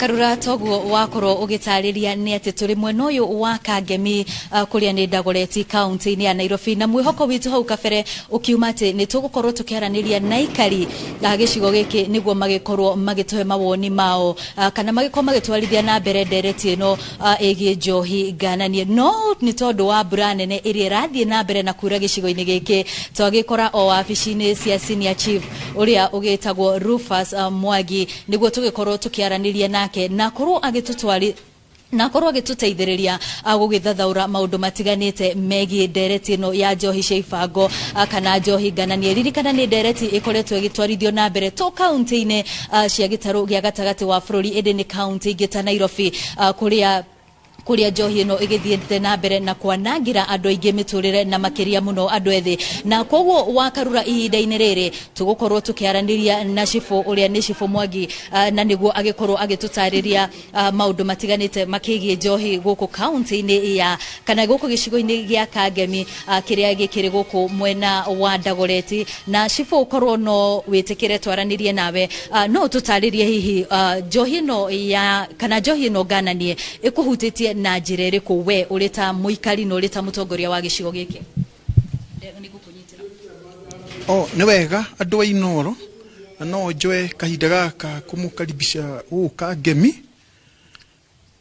Wakarura, toguo wakorwo ũgĩtarĩria nĩ atĩ tũrĩ mwena ũyũ wa Kangemi, kũrĩa nĩ Dagoretti, kaunti-inĩ ya Nairobi, na mwĩhoko witũ hau kabere ũkiuma atĩ nĩ tũgũkorwo tũkĩaranĩria na aikari a gĩcigo gĩkĩ nĩguo magĩkorwo magĩtũhe mawoni mao, kana magĩkorwo magĩtwarithia na mbere ndereti ĩno ĩgiĩ njohi ngananie. No nĩ tondũ wa mbura nene ĩrĩa ĩrathiĩ na mbere na kura gĩcigo-inĩ gĩkĩ, twagĩkora o wabici-inĩ cia senior chief ũrĩa ũgĩtagwo Rufus Mwangi nĩguo tũgĩkorwo tũkĩaranĩria nake na akorwo agĩtũtwari na akorwo agĩtũteithĩrĩria gũgĩthathaũra maũndũ matiganĩte megiĩ ndereti ĩno ya njohi cia ibango, kana njohi ngananie. Ririkana nĩ ndereti ĩkoretwo ĩgĩtwarithio na mbere to kaunti-inĩ cia gĩtarũ gĩa gatagatĩ wa bũrũri, ĩndĩ nĩ kaunti ingĩ ta Nairobi, kũrĩa njohi ĩno ĩgĩthiĩte na mbere na kwanangĩra andũ aingĩ mĩtũrĩre, na makĩria mũno andũ ethĩ. Na koguo, Wakarura, ihinda-inĩ rĩrĩ tũgũkorwo tũkĩaranĩria na cibũ ũrĩa nĩ Cibũ Mwangi, na nĩguo agĩkorwo agĩtũtarĩria maũndũ matiganĩte makĩgiĩ njohi gũkũ kaunti-inĩ ya kana gũkũ gĩcigo-inĩ gĩa Kangemi, kĩrĩa gĩkĩrĩ gũkũ mwena wa Dagoretti. Na cibũ, ũkorwo no wĩtĩkĩre twaranĩrie nawe, no ũtũtarĩrie hihi njohi ĩno ya kana njohi ĩno ngananie ĩkũhutĩtie na njĩra ĩrĩkũ we ũrĩ ta mũikari na ũrĩ ta mũtongoria wa gĩcigo gĩkĩ? Nĩngũkũnyitĩra. O nĩ wega, andũ a Inoro, na no njoe kahinda gaka kũmũkaribisha gũkũ Kangemi.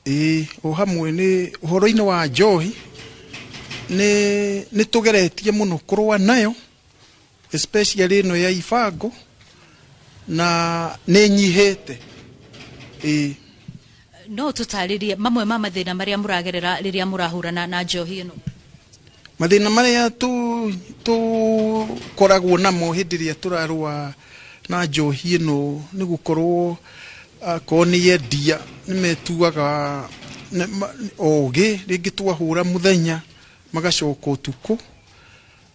Ĩĩ, o hamwe nĩ ũhoro-inĩ wa njohi, nĩ tũgeretie mũno kũrũa nayo, especially ĩno ya ibango, na nĩ nyihĩte, ĩĩ. No tũtarĩrie mamwe ma mathĩna marĩa mũragerera rĩrĩa mũrahũrana na njohi ĩno? Mathĩna marĩa tũkoragwo namo hĩndĩ ĩrĩa tũrarũa na njohi ĩno nĩ gũkorwo akorwo nĩ endia nĩ metuaga ogĩ. Rĩngĩ twahũra mũthenya, magacoka ũtukũ.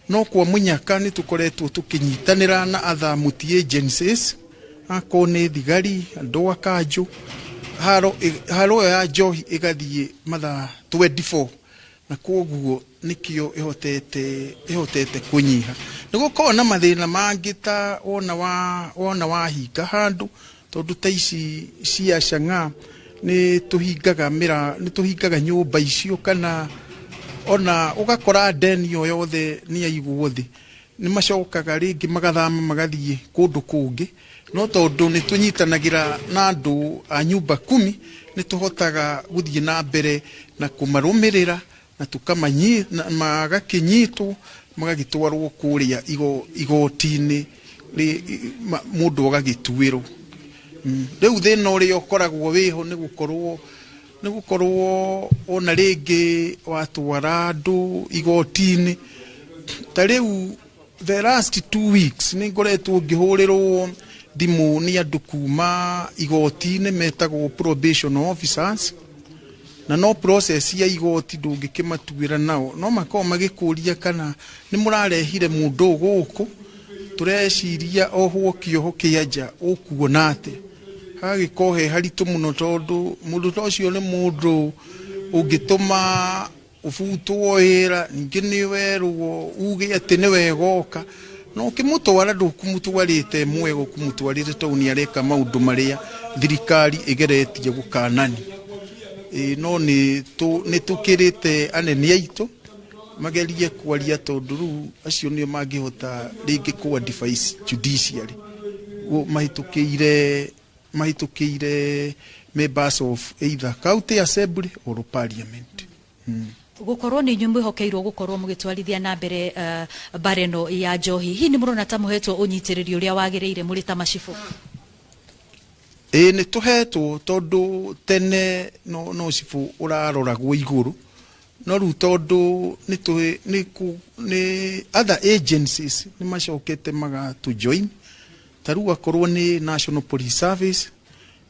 No kwa mũnyaka nĩ tũkoretwo tũkĩnyitanĩra na other multi agencies, akorwo nĩ thigari, andũ a kanjũ, haro haro ĩyo ya njohi ĩgathiĩ mathaa 24, na koguo nĩkĩo ĩhotete kũnyiha. Nĩ gũkoragwo na mathĩna mangĩ ta wona wahinga handũ, tondũ ta ici cia cang'aa nĩ tũhingaga mĩra, nĩ tũhingaga nyũmba icio, kana ona ũgakora ndeni o yothe nĩ yaigwo thĩ, nĩ macokaga rĩngĩ magathama magathiĩ kũndũ kũngĩ. No tondũ nĩ tũnyitanagĩra na andũ a nyumba kumi, nĩ tũhotaga gũthiĩ na mbere na kũmarũmĩrĩra na magakĩnyitwo, magagĩtwarwo kũrĩa igoti-inĩ, mũndũ agagĩtuĩrwo. Rĩu thĩna ũrĩa ũkoragwo wĩho nĩ gũkorwo ona rĩngĩ watwara andũ igoti-inĩ, ta rĩu the last 2 weeks nĩ ngoretwo ngĩhũrĩrwo thimũ nĩ andũ kuma igoti-inĩ metagwo probation officers, na no process ya igoti ndũngĩkĩmatuĩra nao, no makorwo magĩkũria kana nĩ mũrarehire mũndũ ũyũ gũkũ, tũreciria ohwo kĩoho kĩa nja, ũkuona atĩa? Hagagĩkorwo he haritũ mũno, tondũ mũndũ ta ũcio nĩ mũndũ ũngĩtũma ũbutwo wĩra. Ningĩ nĩ werwo uge atĩ nĩ wega oka, no ũkĩmũtwara ndũkũmũtwarĩte mwega, ũkũmũtwarĩte tondũ nĩ areka maũndũ marĩa thirikari ĩgeretie gũkanani. Ĩ, no nĩ tũkĩrĩte anene aitũ magerie kwaria, tondũ rĩu acio nĩo mangĩhota rĩngĩ kũ advise judiciary mahĩtũkĩire members of either county assembly or parliament. Gũkorwo nĩ inyuĩ mwĩhokeirwo gũkorwo mũgĩtwarithia na mbere mbara ĩno ya njohi, hihi nĩ mũrona ta mũhetwo ũnyitĩrĩri ũrĩa wagĩrĩire mũrĩ ta macibũ? Ĩĩ, nĩ tũhetwo, tondũ tene no cibũ ũraroragwo igũrũ, no rĩu tondũ nĩ tũ nĩ kũ nĩ other agencies nĩ macokete magatũ join, ta rĩu akorwo nĩ National Police Service,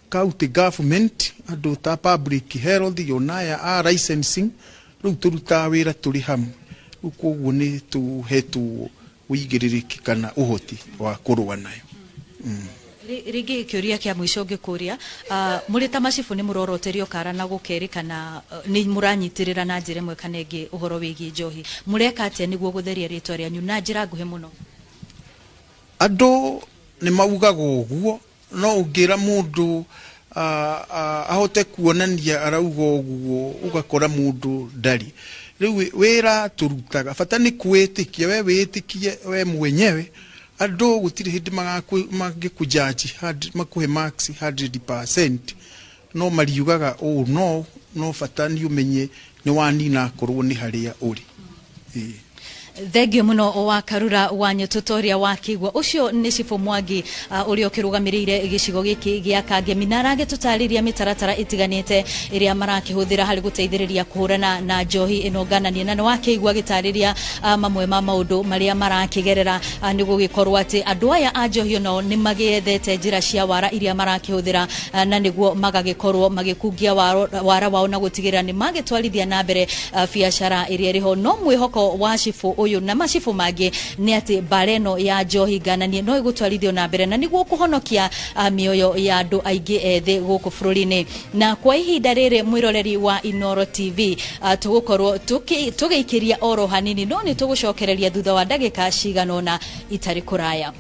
county government, andũ ta public health, ona aya a licensing, rĩu tũrutaga wĩra tũrĩ hamwe. Rĩu koguo nĩ tũhetwo ũigĩrĩrĩki kana ũhoti wa kũrũa nayo. Rĩngĩ kĩũria kĩa mũico ngĩkũria, mũrĩ ta macibũ nĩ mũroroterio kara na gũkerĩkana nĩ mũranyitĩrĩra na njĩra ĩmwe kana ĩngĩ ũhoro wĩgiĩ njohi. Mũreka atĩa nĩguo gũtheria rĩtwa rĩanyu na njĩra nguhĩ mũno? Andũ nĩ maugaga ũguo, no ũngĩra mũndũ ahote kuonania arauga ũguo, ũgakora mũndũ ndarĩ. Rĩu wĩra tũrutaga bata nĩ kwĩtĩkia, we wĩtĩkie we mwenyewe. Andũ gũtirĩ hĩndĩ mangĩkũjaji makũhe marks 100%, no mariugaga ũũ, no bata nĩ ũmenye nĩ wanina akorwo nĩ harĩa ũrĩ. Ĩĩ. Thengio muno wa Karura wa Nyũtũ ũrĩa wakĩigua. Ũcio nĩ Cibũ Mwangi, ũrĩa ũkĩrũgamĩrĩire gĩcigo gĩkĩ gĩa Kangemi, na aragĩtũtarĩria mĩtaratara ĩtiganĩte ĩrĩa marakĩhũthĩra harĩ gũteithĩrĩria kũhũrana na njohi ĩno ngananie. Na nĩ wakĩigua agĩtarĩria mamwe ma maũndũ marĩa marakĩgerera, nĩ gũgĩkorwo atĩ andũ aya a njohi onao nĩ magĩethete njĩra cia wara iria marakĩhũthĩra, na nĩguo magagĩkorwo magĩkungia wara wao na gũtigĩrĩra nĩ magĩtwarithia na mbere biacara ĩrĩa ĩrĩ ho. No mwĩhoko wa cibũ ũyũ na macibũ mangĩ nĩ atĩ mbara ĩno ya njohi ngananie no ĩgũtwarithio na mbere, na nĩguo kũhonokia mĩoyo ya andũ aingĩ ethĩ gũkũ bũrũri-inĩ. Na kwa ihinda rĩrĩ, mwĩroreri wa Inoro TV, tũgũkorwo tũgĩikĩria oro hanini, no nĩ tũgũcokereria thutha wa ndagĩka cigana ũna itarĩ kũraya.